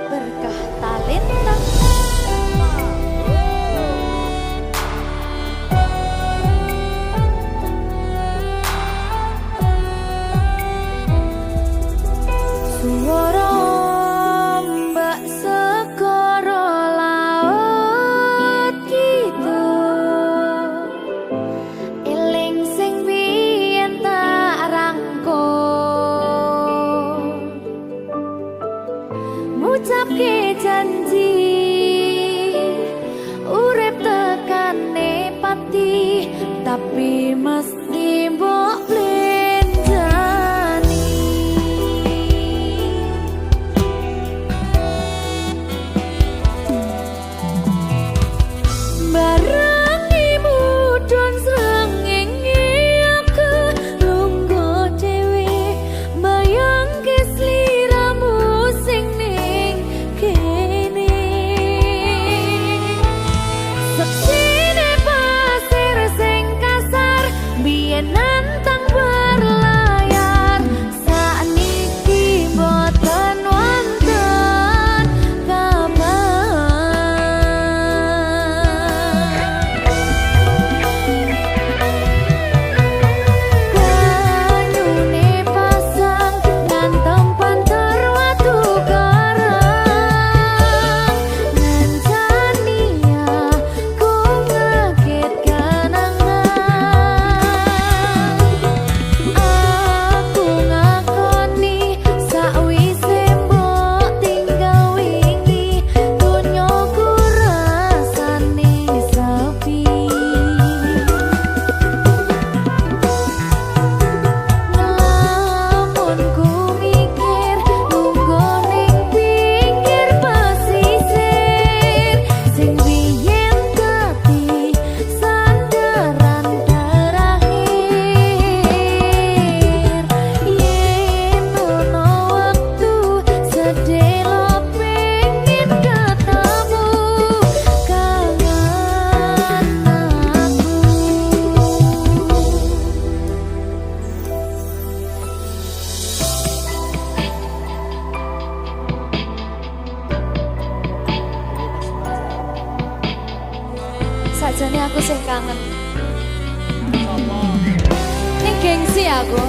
Berkah talenta. Suara ombak segara laut kidul, eling sing biyen tak rangkul, ngucapke janji urip tekane pati, tapi mesti mbok blenjani. Barengi mudhun srengenge, aku lungguh dhewe mbayangke sliramu sing ning kene. Seksine pasir sing kasar biyen nantang berlayar, sakniki mboten wonten kabar. Banyune pasang ngantem panter watu karang, ngancani aku ngekit kenangan. Aku ngakoni sakwise mbok tinggal wingi, dunyoku rasane sepi. Nglamun ku mikir lungguh ning pinggir pesisir, sing biyen dadi sandaran terakhir. Yen ono wektu sedelo pengen ketemu, kangen aku. Sakjane aku sih kangen. Ning gengsi aku.